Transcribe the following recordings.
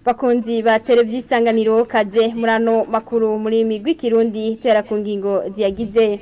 Bakunzi ba televiziyo Isanganiro, kaze murano makuru muri migwi kirundi tuhera ku ngingo ziyagize.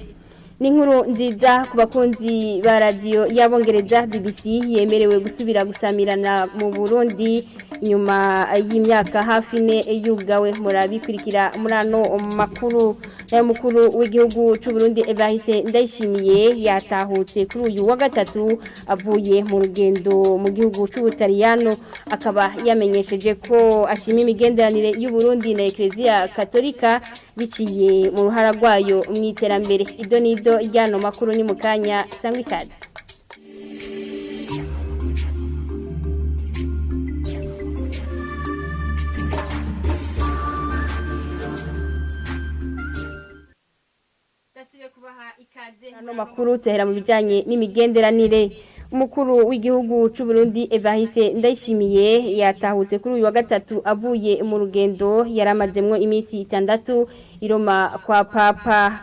Ni inkuru nziza ku bakunzi ba radiyo y'Abongereza BBC yemerewe gusubira gusamirana mu Burundi inyuma y'imyaka hafi ine yugawe. Murabikurikira murano makuru. Nayo mukuru w'igihugu c'u Burundi Evariste Ndayishimiye yatahutse kuri uyu wa gatatu avuye mu rugendo mu gihugu c'Ubutaliyano, akaba yamenyesheje ko ashima imigenderanire y'u Burundi na Ecclesia Katolika biciye mu ruhara rwayo mu iterambere. Ido nido ryano makuru ni mukanya, sangwa ikaze. Ano makuru tuhera mu bijanye n'imigenderanire. Umukuru w'igihugu c'u Burundi Evariste Ndayishimiye yatahutse kuri uyu wa gatatu avuye mu rugendo yaramazemwo iminsi 6 i Roma kwa Papa.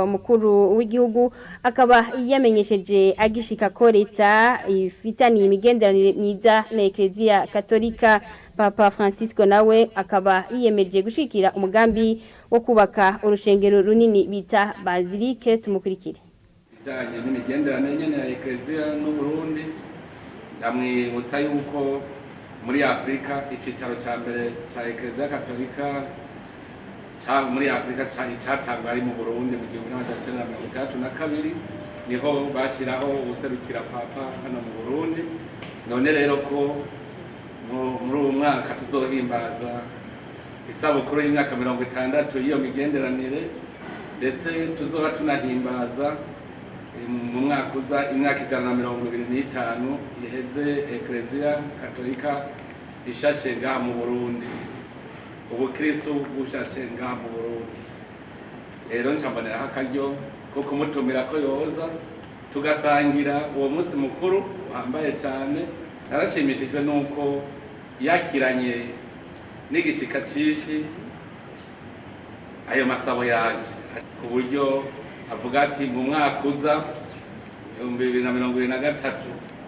Mukuru w'igihugu akaba yamenyesheje agishika ko leta ifitaniye imigenderanire myiza na Ecclesia Katolika. Papa Francisco nawe akaba yiyemeje gushikira umugambi wo kubaka urushengero runini bita Basilique. Tumukurikire. Bijanye n'imigenderanire nyene ya Ecclesia n'u Burundi, ndamwibutsa yuko muri Afrika icicaro ca mbere ca Ecclesia Katolika ca muri Afrika catangwa ari mu Burundi mu 1962, niho bashiraho ubuserukira Papa hano mu Burundi. None rero ko muri uwu mwaka tuzohimbaza isabukuru y'imyaka 60 y'iyo migenderanire, ndetse tuzoba tunahimbaza mu mwaka uza imyaka 125 iheze Ecclesia Katolika ishashe ngaha mu Burundi, ubukristo bushashe ngaha mu Burundi. Rero ncamboneraho akaryo ko kumutumira ko yoza tugasangira uwo munsi mukuru uhambaye cyane. Narashimishijwe nuko yakiranye n'igishika cishi ayo masabo yaje, ku buryo avuga ati mu mwaka uza 2023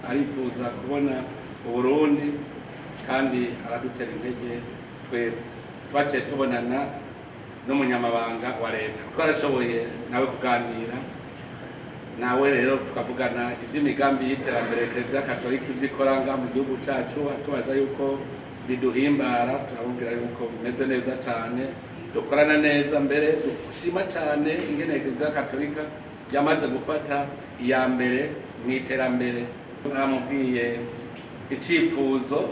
arifuza kubona Uburundi, kandi aradutera intege twese. Twaciye tubonana n'umunyamabanga wa leta, twarashoboye nawe kuganira nawe, rero tukavugana ivy'imigambi y'iterambere Ecclesia Katolika ivyo ikora ngaha mu gihugu cacu, atubaza yuko biduhimbara, turamubwira yuko bimeze neza cane, dukorana neza, mbere dushima cane ingene Ecclesia Katolika yamaze gufata iya mbere mu iterambere. Naramubwiye icipfuzo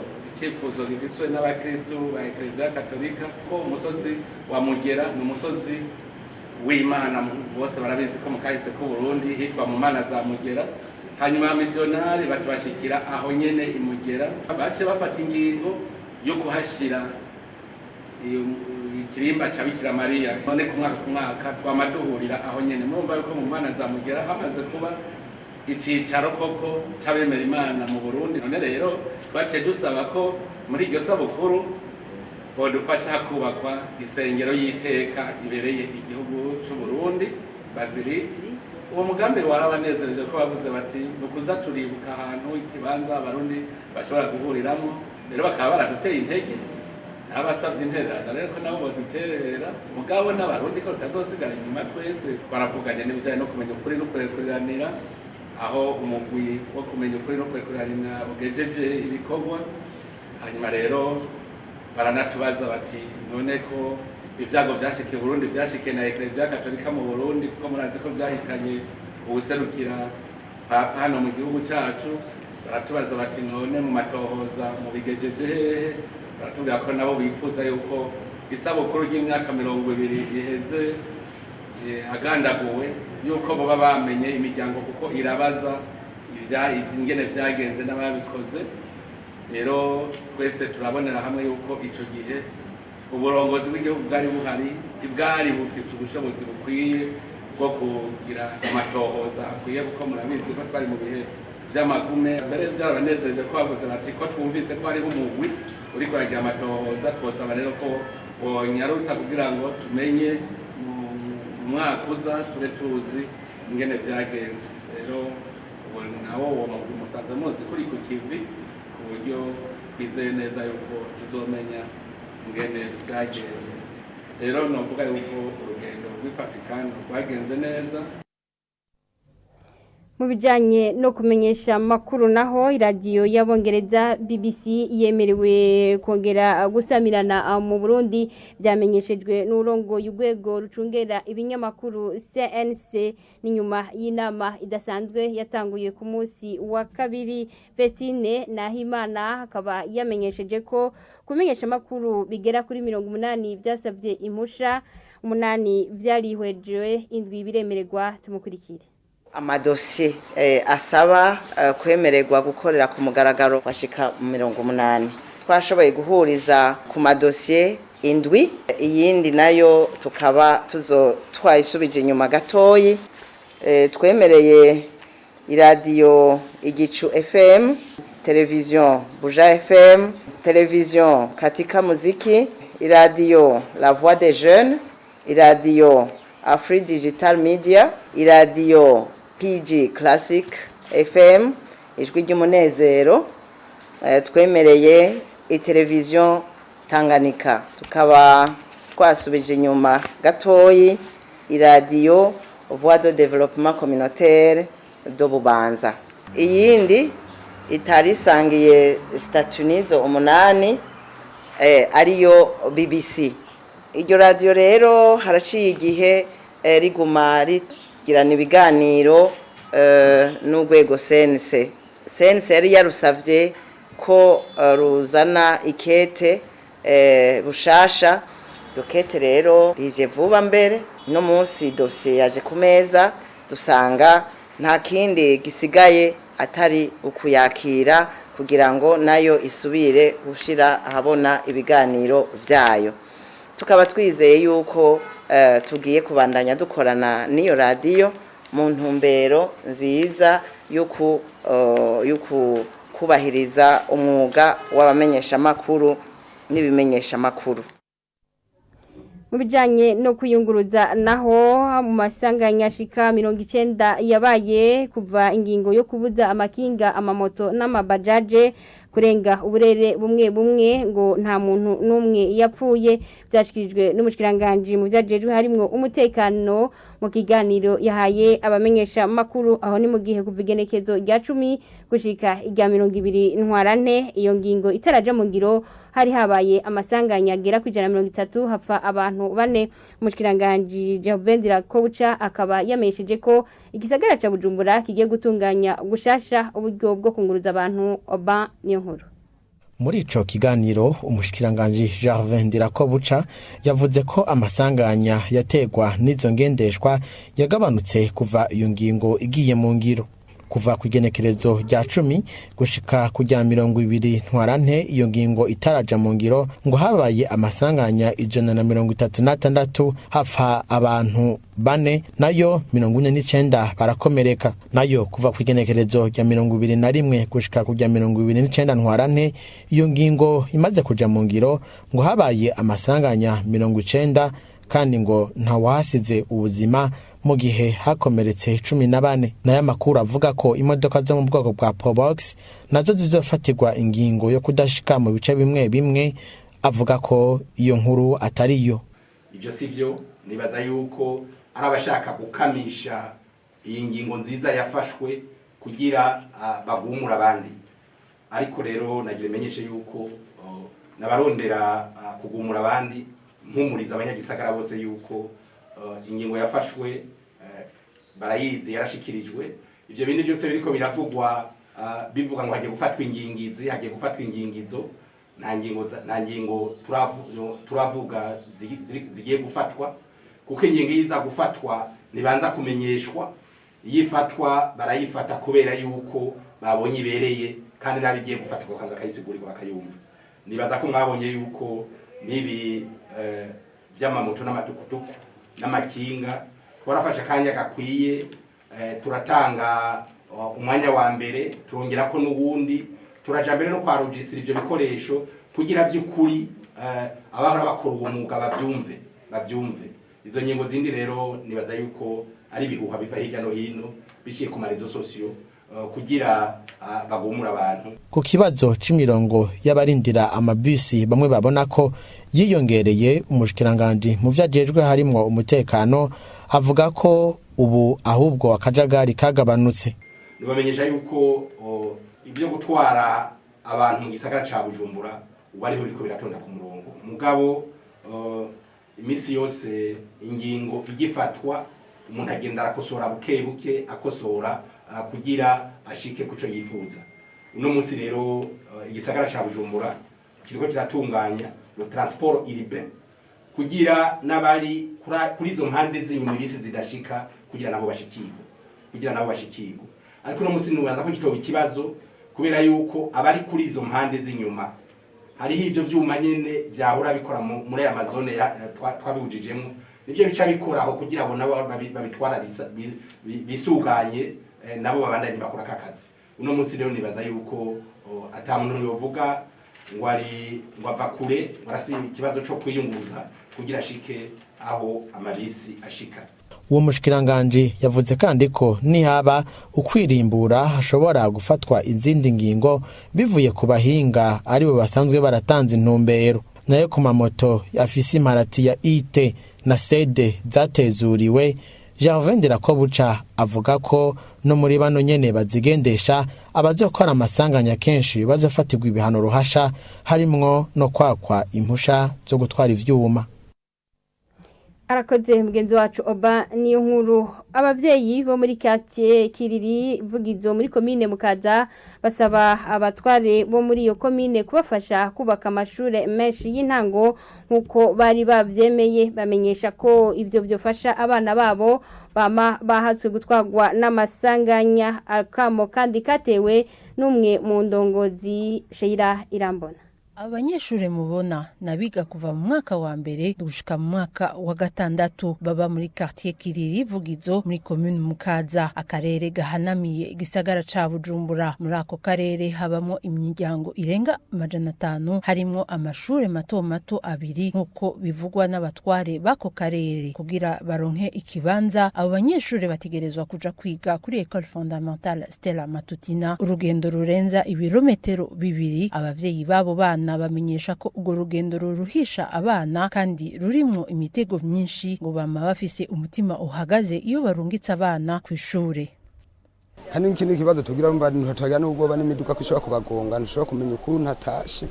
gifiswe n'abakristu ba Ecclesia Katolika ko umusozi wa Mugera ni umusozi w'Imana, bose barabizi ko mu kahise k'u Burundi hitwa mu mana za Mugera. Hanyuma abamisiyonari baca bashikira aho nyene i Mugera, bace bafata ingingo yo kuhashira ikirimba ca Bikira Mariya. None ku mwaka ku mwaka twama duhurira aho nyene, murumva yuko mu mana za Mugera hamaze kuba icicaro koko c'abemera Imana mu Burundi. None rero twaciye dusaba ko muri iryo sabukuru bodufasha kubakwa isengero y'iteka ibereye igihugu c'u Burundi, Basilique. Uwo mugambi warabanezereje, ko bavuze bati nukuza turibuka ahantu ikibanza Abarundi bashobora guhuriramo. Rero bakaba baraduteye intege, nabasavye intererano rero ko nabo baduterera, mugabo n'Abarundi ko tutazosigara inyuma twese. Twaravuganye n'ibijanye no kumenya ukuri no kurekuriranira, aho umugwi wo kumenya ukuri no kurekuriranira ugejeje ibikorwa. Hanyuma rero baranatubaza bati none ko ivyago vyashikiye Burundi vyashikiye na Ecclesia Katolika mu Burundi, kuko murazi ko vyahitanye uwuserukira Papa hano mu gihugu cacu. Baratubaza bati none mu matohoza mu bigejeje hehe? Baratubwira ko nabo bifuza yuko isabukuru ry'imyaka 20 iheze agandaguwe, yuko boba bamenye imiryango, kuko irabaza ingene vyagenze n'ababikoze. Rero twese turabonera hamwe yuko ico gihe uburongozi bw'igihugu bwari buhari bwari bufise ubushobozi bukwiye bwo kugira amatohoza akwiye, kuko murabizi ko twari mu bihe vy'amagume. Mbere byarabanezereje ko bavuze bati ko twumvise ko hariho umugwi uriko uragira amatohoza, twosaba rero ko wonyarutsa kugira ngo tumenye mu mwaka uza tube tuzi ingene vyagenze. Rero ubu nawo uwo mugwi musanze muzi kuri ku kivi, ku buryo Twizeye neza yuko tuzomenya ingene vyagenze. Rero novuga yuko urugendo rw'i Vatikano rwagenze neza. Mu bijanye no kumenyesha amakuru naho, iradiyo y'Abongereza BBC yemerewe kongera gusamirana mu Burundi. Byamenyeshejwe n'urongoye urwego rucungera ibinyamakuru CNC, n'inyuma y'inama idasanzwe yatanguye ku munsi wa kabiri. Vestine Nahimana akaba yamenyesheje ko kumenyesha amakuru bigera kuri 80 byasabye impusha, 8 vyarihwejwe, 7 biremererwa. Tumukurikire. Amadosiye asaba kwemererwa gukorera ku mugaragaro washika 80. Twashoboye guhuriza ku madosiye 7, iyindi nayo tukaba tuzo twayisubije inyuma gatoyi. Twemereye iradiyo Igicu FM, televiziyo Buja FM, televiziyo Katika Muziki, iradiyo La Voix des Jeunes, iradiyo Afri Digital Media, iradiyo PG Classic FM, Ijwi ry'Umunezero. Twemereye iteleviziyo Tanganyika, tukaba twasubije inyuma gatoyi iradiyo Voix de Développement Communautaire do Bubanza. Iyindi itari isangiye statut nizo 8 ariyo BBC. Iryo radiyo rero haraciye igihe riguma rigirana ibiganiro n'urwego CNC. CNC yari yarusavye ko ruzana ikete bushasha. Iryo kete rero rije vuba mbere no munsi dosiye yaje ku meza, dusanga nta kindi gisigaye atari ukuyakira kugira ngo nayo isubire gushira ahabona ibiganiro vyayo. Tukaba twizeye yuko tugiye kubandanya dukorana n'iyo radiyo mu ntumbero nziza yo kubahiriza umwuga w'abamenyeshamakuru n'ibimenyeshamakuru. Mu bijanye no kwiyunguruza naho, mu masanganya ashika 90 yabaye kuva ingingo yo kubuza amakinga, amamoto n'amabajaje kurenga uburere bumwe bumwe, ngo nta muntu n'umwe yapfuye. Byashikirijwe n'umushikiranganje mu vyajejwe harimwo umutekano mu kiganiro yahaye abamenyesha makuru. Aho ni mu gihe kuva igenekezo rya 10 gushika irya 20 Ntwarante iyo ngingo itaraja mu ngiro, hari habaye amasanganya agera ku 130, hapfa abantu bane. Umushikiranganje Gervais Ndirakobuca akaba yamenyesheje ko igisagara ca Bujumbura kigiye gutunganya gushasha uburyo bwo kunguruza abantu. Oba niyo nkuru. Muri ico kiganiro, umushikiranganji Gervais Ndirakobuca yavuze ko amasanganya yategwa n'izo ngendeshwa yagabanutse kuva iyo ngingo igiye mu ngiro. Kuva ku igenekerezo rya 10 gushika ku rya 20 Ntwarante iyo ngingo itaraja mu ngiro, ngo habaye amasanganya 136, hapfa abantu bane, nayo 49 barakomereka. Nayo kuva ku igenekerezo rya 21 gushika ku rya 29 Ntwarante iyo ngingo imaze kuja mu ngiro, ngo habaye amasanganya 90, kandi ngo ntawahasize ubuzima, mu gihe hakomeretse 14. Nayo amakuru avuga ko imodoka zo mu bwoko bwa Probox nazo zizofatirwa ingingo yo kudashika mu bice bimwe bimwe, avuga ko iyo nkuru atariyo. Ibyo si byo. Nibaza yuko ari abashaka gukamisha iyi ngingo nziza yafashwe kugira bagumure abandi. Ariko rero nagira imenyeshe yuko n'abarondera kugumura abandi, mpumuriza abanyagisagara bose yuko ingingo yafashwe barayizi, yarashikirijwe. Ivyo bindi byose biriko biravugwa, bivuga ngo hagiye gufatwa ingingizi, hagiye gufatwa ingingizo, nta ngingo nta ngingo turavuga zigiye gufatwa, kuko ingingo iyo iza gufatwa ntibanza kumenyeshwa. Iyo ifatwa barayifata kubera yuko babonye ibereye, kandi n'abigiye gufatwa bakaza bakayisigurirwa bakayumva. Nibaza ko mwabonye yuko n'ibi vy'amamoto n'amatukutuku n'amakinga twarafashe akanya gakwiye, turatanga umwanya wa mbere, turongera ko n'uwundi, turaja mbere no kwa registra ivyo bikoresho kugira vy'ukuri abahora bakora uwo mwuga bavyumve. Izo ngingo zindi rero nibaza yuko ari ibihuha biva hirya no hino biciye ku ma réseaux sociaux. kugira bagumura abantu. Ku kibazo c'imirongo y'abarindira amabisi bamwe babona ko yiyongereye, umushikiranganji mu vyo ajejwe harimwo umutekano avuga ko ubu ahubwo akajagari kagabanutse. Nibamenyesha yuko ibyo gutwara abantu mu gisagara ca Bujumbura ubu ariho biriko biratonda ku murongo, mugabo iminsi yose ingingo igifatwa umuntu agenda arakosora buke buke, akosora kugira ashike kuco yifuza. Uno munsi rero igisagara ca Bujumbura kiriko kiratunganya le transport urbain kugira n'abari kuri izo mpande z'inyuma ibisi zidashika, kugira nabo bashikirwe, kugira nabo bashikirwe. Ariko uno munsi nubaza ko kitoba ikibazo, kubera yuko abari kuri izo mpande z'inyuma hariho ivyo vyuma nyene vyahora bikora muri aya mazone twabihujijemwo, nivyo bica bikora aho kugira ngo nabo babitwara bisuganye, nabo babandanye bakora kakazi. Uno munsi rero nibaza yuko ata muntu yovuga ngo ari ngo ava kure ngo arafise ikibazo co kwiyunguruza kugira ashike aho amabisi ashika. Uwo mushikiranganji yavuze kandi ko nihaba ukwirimbura hashobora gufatwa izindi ngingo bivuye ku bahinga aribo basanzwe baratanze intumbero. Nayo ku mamoto afise imparati ya IT na CD zatezuriwe, Gervais Ndirakobuca avuga ko no muri bano nyene bazigendesha abazokora amasanganya kenshi bazofatirwa ibihano ruhasha, harimwo no kwakwa impusha zo gutwara ivyuma. Arakoze mugenzi wacu Oba. Niyo nkuru, abavyeyi bo muri quartier Kiriri Vugizo muri komine Mukaza basaba abatware bo muri iyo komine kubafasha kubaka amashure menshi y'intango nkuko bari bavyemeye. Bamenyesha ko ivyo vyofasha abana babo bama bahatswe gutwagwa n'amasanganya. Akamo kandi katewe n'umwe mu ndongozi, Sheila Irambona. Abanyeshure mubona nabiga kuva mu mwaka wa mbere gushika mu mwaka wa gatandatu, baba muri quartier Kiriri Vugizo muri commune Mukaza, akarere gahanamiye igisagara ca Bujumbura. Muri ako karere habamo imiryango irenga 500, harimwo amashure mato mato abiri nk'uko bivugwa n'abatware b'ako karere. Kugira baronke ikibanza, abo banyeshure bategerezwa kuja kwiga kuri Ecole Fondamentale Stella Matutina, urugendo rurenza ibirometero 2. Abavyeyi b'abo bana bamenyesha ko urwo rugendo ruruhisha abana kandi rurimwo imitego myinshi, ngo bama bafise umutima uhagaze iyo barungitse abana kw'ishure. Kandi n'ikindi kibazo tugira, mva ntutagira n'ubwoba n'imiduga ko ishobora kubagonga, ntushobora kumenya ukuntu atashe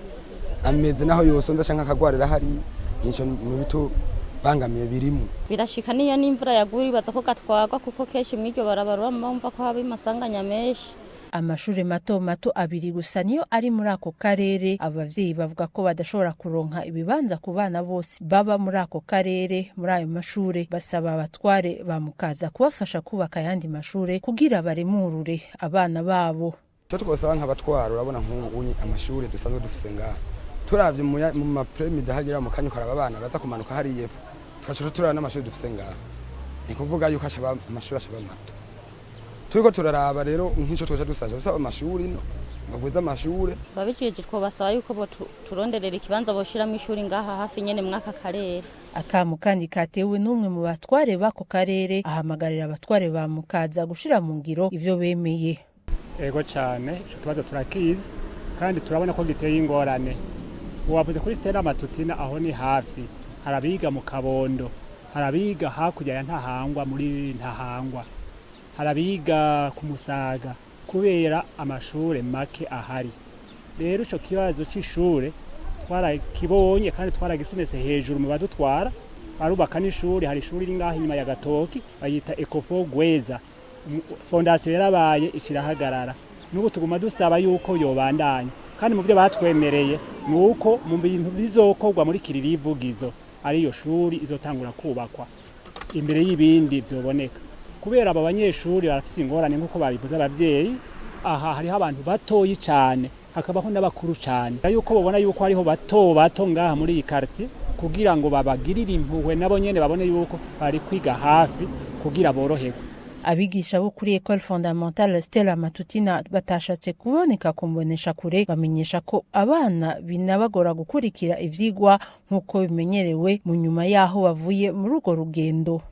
ameze, naho yosonza canke akagwarira hari nico mu bitu bangamiye birimo. Birashika niyo n'imvura yaguye ibaza ko gatwagwa, kuko kenshi mw'iryo barabara bumva ko haba amasanganya menshi. Amashure mato mato abiri gusa niyo ari muri ako karere. Abavyeyi bavuga ko badashobora kuronka ibibanza ku bana bose baba muri ako karere muri ayo mashure. Basaba abatware ba Mukaza kubafasha kubaka ayandi mashure kugira baremurure abana babo. Icyo twosaba nk'abatwara, urabona nk'ubu unye amashure dusanzwe dufise ngaha, turavye mu mapremide hagira mu kanya ukaraba abana baza kumanuka hariya epfo, tugaca turaba n'amashuri dufise ngaha, ni kuvuga yuko amashuri ashaba mato. Turiko turaraba rero nk'ico twoca dusaba, dusaba amashuri no bagwize amashure. Babijejwe twobasaba yuko turonderera ikibanza boshiramo ishuri ngaha hafi nyene mw'aka karere. Akamo kandi katewe n'umwe mu batware b'ako karere, ahamagarira abatware ba Mukaza gushira mu ngiro ivyo bemeye. Ego cyane, ico kibazo turakizi kandi turabona ko giteye ingorane. Wavuze kuri Stella Matutina, aho ni hafi, harabiga mu Kabondo, harabiga hakurya ya Ntahangwa, muri Ntahangwa, harabiga ku Musaga, kubera amashure make ahari. Rero ico kibazo c'ishure twarakibonye kandi twaragisomese hejuru mu badutwara, barubaka n'ishuri. Hari ishuri riri ngaho inyuma ya Gatoki bayita Ecofo Gweza, fondation yarabaye ikirahagarara. N'ubu tuguma dusaba yuko yobandanya, kandi mu byo batwemereye ni uko mu bintu bizokorwa muri Kiriri Vugizo ariyo shuri izotangura kubakwa imbere y'ibindi vyoboneka, kubera aba banyeshuri barafise ingorane nk'uko babivuze abavyeyi. Aha hariho abantu batoyi cane, hakabaho n'abakuru cane, yuko babona yuko hariho bato bato ngaha muri iyi quartier, kugira ngo babagirire impuhwe nabo nyene babone yuko bari kwiga hafi kugira boroherwe. Abigisha bo kuri Ecole Fondamentale Stella Matutina batashatse kuboneka kumbonesha kure bamenyesha ko abana binabagora gukurikira ivyigwa nk'uko bimenyerewe mu nyuma yaho bavuye muri urwo rugendo.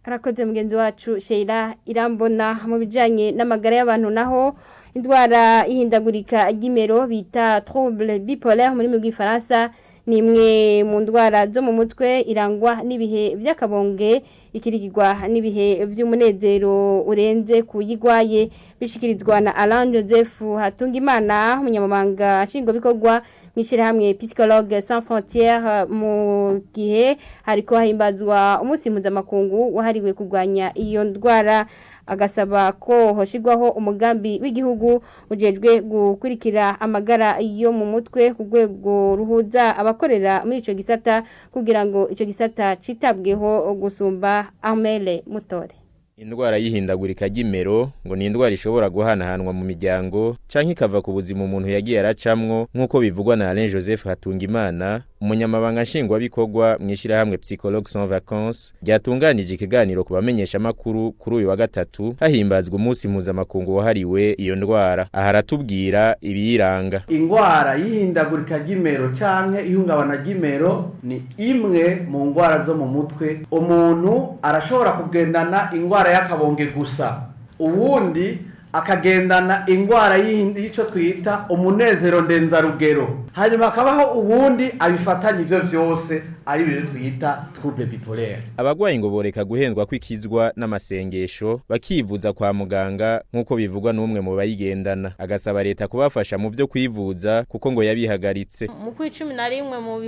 Arakoze mugenzi wacu Sheila Irambona. Mu bijanye n'amagara y'abantu naho, indwara ihindagurika ry'imero bita trouble bipolaire muri rw'ifaransa ni imwe mu ndwara zo mu mutwe irangwa n'ibihe by'akabonge ikirigirwa n'ibihe by'umunezero urenze kuyigwaye, bishikirizwa na Alain Joseph Hatungimana, umunyamabanga nshingwabikorwa mu ishyirahamwe Psychologue Sans Frontières, mu gihe hariko himbazwa umunsi mpuzamakungu wahariwe kurwanya iyo ndwara, agasaba ko hoshirwaho umugambi w'igihugu ujejwe gukurikira amagara yo mu mutwe ku rwego ruhuza abakorera muri ico gisata kugira ngo ico gisata citabweho gusumba. Amele Mutore. Indwara y'ihindagurika ry'imero ngo ni indwara ishobora guhanahanwa mu miryango canke ikava ku buzima umuntu yagiye aracamwo, nk'uko bivugwa na Alain Joseph Hatungimana, umunyamabanga nshingwabikorwa mu ishyirahamwe Psychologues Sans Vacances ryatunganije ikiganiro ku bamenyeshamakuru kuri uyu wa gatatu hahimbazwa umunsi mpuzamakungu wahariwe iyo ndwara. Aha aratubwira ibiyiranga. Ingwara y'ihindagurika ry'imero canke ihungabana ry'imero ni imwe mu ngwara zo mu mutwe. Umuntu arashobora kugendana ingwara y'akabonge gusa, uwundi akagendana ingwara y'ico twita umunezero ndenzarugero, hanyuma hakabaho uwundi abifatanya ivyo vyose, ari ibintu twita trouble bipolaire. Abagwayi ngo boreka guhendwa kwikizwa n'amasengesho, bakivuza kwa muganga, nk'uko bivugwa n'umwe mu bayigendana, agasaba leta kubafasha mu vyo kwivuza kuko ngo yabihagaritse. Mu kwa 11 mu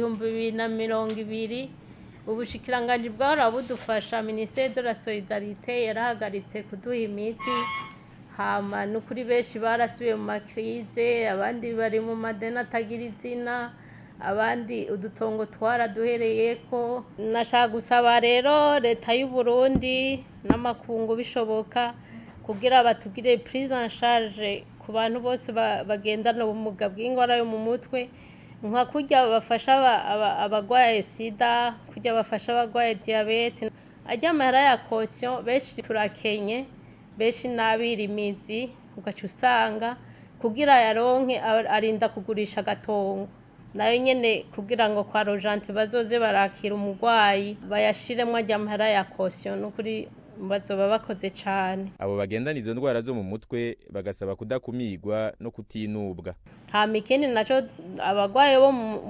2020, ubushikiranganji bwahora budufasha, ministère de la solidarité, yarahagaritse kuduha imiti. Hama nukuri benshi barasubiye mu ma crises, abandi bari mu madeni atagira izina, abandi udutongo twaraduhereyeko. Nashaka gusaba rero leta y'u Burundi n'amakungu bishoboka kugira batugire prise en charge ku bantu bose bagendana ubumuga bw'ingwara yo mu mutwe, nka kurya bafasha abagwaye sida, kurya bafasha abagwaye diabète. Ajya amahera ya caution, benshi turakenye, benshi n'abirimizi, ugaca usanga kugira yaronke arinda kugurisha agatongo. Nayo nyene kugira ngo kwa Rojanti bazoze barakira umurwayi, bayashiremwo ajya amahera ya caution, n'ukuri bazoba bakoze cane. Abo bagendana izo ndwara zo mu mutwe bagasaba kudakumigwa no kutinubwa. Hama ikindi naco, abagwayi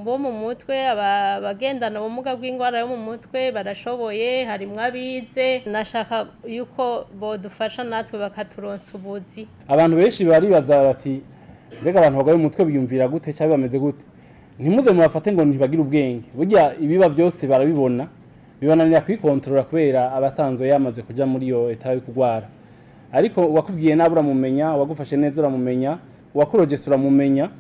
bo mu mutwe, abagendana ubumuga bw'ingwara yo mu mutwe barashoboye, harimwo abize. Nashaka yuko bodufasha natwe bakaturonsa ubuzi. Abantu benshi baribaza bati: "Mbega abantu barwaye umutwe biyumvira gute cyangwa bameze gute?" Ntimuze mubafate ngo ntibagire ubwenge. Burya ibiba byose barabibona, bibananira kwikontorora kubera abatanzwe yamaze kuja muri iyo état yo kurwara. Ariko uwakubwiye nabi uramumenya, uwagufashe neza uramumenya, uwakurogese uramumenya.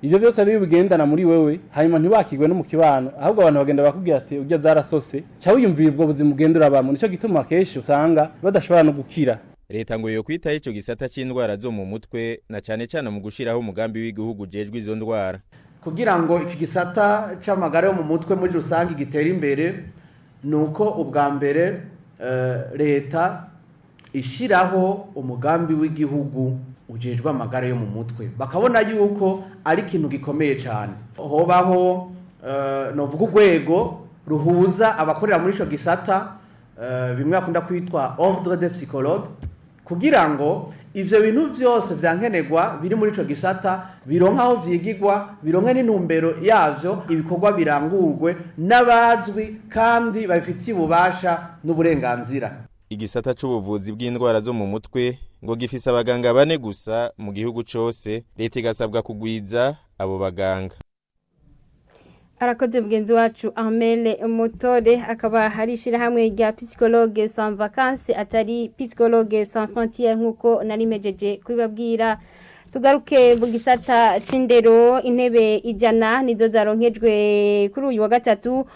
Ivyo byose rero bigendana muri wewe, hanyuma ntibakigwe no mu kibano, ahubwo abantu bagenda bakubwira ati: "Urya zarasose." Ca wiyumvira ubwo buzima ugenda urabamo. Nico gituma kenshi usanga badashobora no gukira. Leta ngo yokwitaho ico gisata c'indwara zo mu mutwe, na cane cane mu gushiraho umugambi w'igihugu ujejwe izo ndwara. Kugira ngo iki gisata c'amagara yo mu mutwe muri rusange gitere imbere, ni uko ubwa mbere leta ishiraho umugambi w'igihugu ujejwe amagara yo mu mutwe, bakabona yuko ari ikintu gikomeye cyane. Hobaho novuga urwego ruhuza abakorera muri ico gisata, bimwe bakunda kwitwa ordre de psychologue, kugira ngo ivyo bintu vyose vyankenerwa biri muri ico gisata bironke aho vyigirwa, bironke n'intumbero yavyo, ibikorwa birangurwe n'abazwi kandi babifitiye ububasha n'uburenganzira. Igisata c'ubuvuzi bw'indwara zo mu mutwe ngo gifise abaganga bane gusa mu gihugu cose. Leta igasabwa kugwiza abo baganga. Arakoze mugenzi wacu Armel Mutore. Akaba hari ishyirahamwe rya Psychologue Sans Vacances, atari Psychologue Sans Frontières nkuko nari mejeje kubibabwira. Tugaruke mu gisata c'indero. Intebe 100 nizo zaronkejwe kuri uyu wa gatatu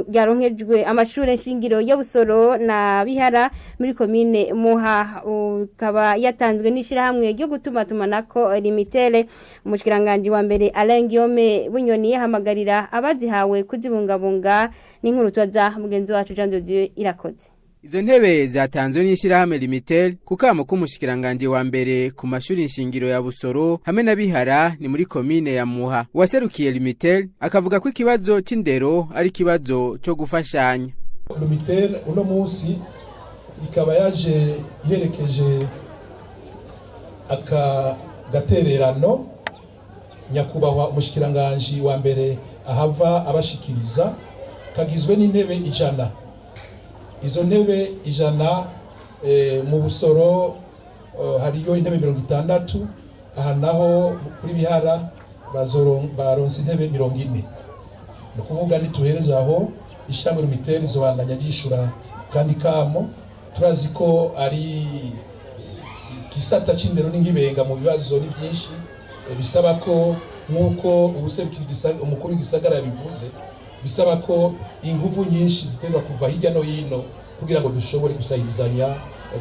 yaronkejwe amashure nshingiro ya Busoro na Bihara muri komine Muha, ukaba yatanzwe n'ishirahamwe ryo gutuma tumanako Lumitel. Umushikiranganje wa mbere Alain Guillaume Bunyoni yahamagarira abazihawe kuzibungabunga. N'inkuru twaza mugenzi wacu Jean de Dieu Irakoze. Izo ntebe zatanzwe n'ishirahamwe Lumitel ku kamo k'umushikiranganje wa mbere ku mashuri nshingiro ya Busoro hamwe na Bihara, ni muri komine ya Muha. Uwaserukiye Lumitel akavuga ko ikibazo c'indero ari ikibazo co gufashanya. Lumitel uno munsi ikaba yaje iherekeje aka gatererano nyakubahwa umushikiranganji wa mbere ahava abashikiriza, kagizwe n'intebe 100. Izo ntebe 100 mu Busoro hariyo intebe 60, aha naho kuri Bihara baronse intebe 40. Ni ukuvuga nituhereza aho ishami Lumitel izobandanya ryishura kandi kamo. Turazi ko ari igisata c'indero n'ingibenga mu bibazo ni byinshi, bisaba ko nk'uko ubuserukira umukuru w'igisagara yabivuze, bisaba ko ingufu nyinshi ziterwa kuva hirya no hino kugira ngo dushobore gusahirizanya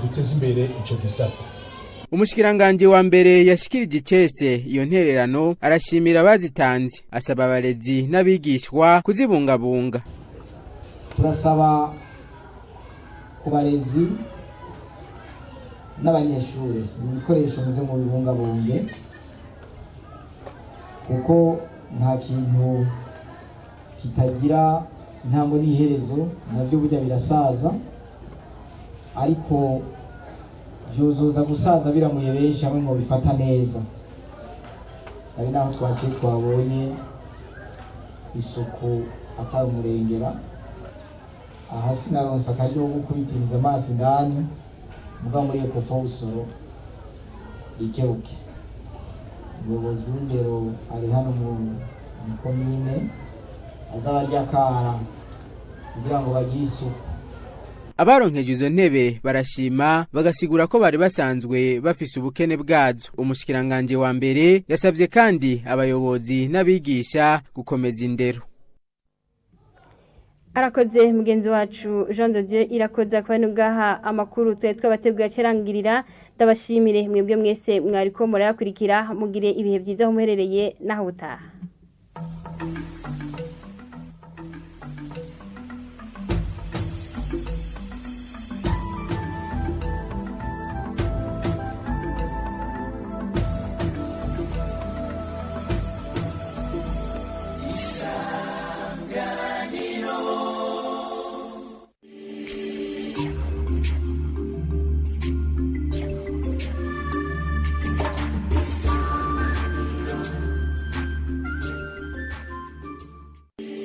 duteze imbere ico gisata. Umushikiranganje wa mbere yashikirije icese iyo ntererano, arashimira abazitanze, asaba abarezi n'abigishwa kuzibungabunga. Turasaba ku barezi n'abanyeshuri ibikoresho muze mu bibungabunge, kuko nta kintu kitagira intango n'iherezo, navyo burya birasaza, ariko vyozoza gusaza biramuye benshi hamwe mu bifata neza. Ari naho twaciye twabonye isuku atari umurengera. Aha sinaronse akaryo ko gukubitiriza amaso indani, muga muri Ecofo Busoro ikebuke. Umuyobozi w'indero ari hano mu komine azaba arya akara kugira ngo bagire isuku. Abaronkeje izo ntebe barashima, bagasigura ko bari basanzwe bafise ubukene bwazo. Umushikiranganje wa mbere yasavye kandi abayobozi n'abigisha gukomeza indero. Arakoze mugenzi wacu Jean de Dieu Irakoze. Kuba nugaha amakuru twe twabateguye acerangirira. Ndabashimire mwebwe mwese mwariko murayakurikira, mugire ibihe byiza aho muherereye naho butaha.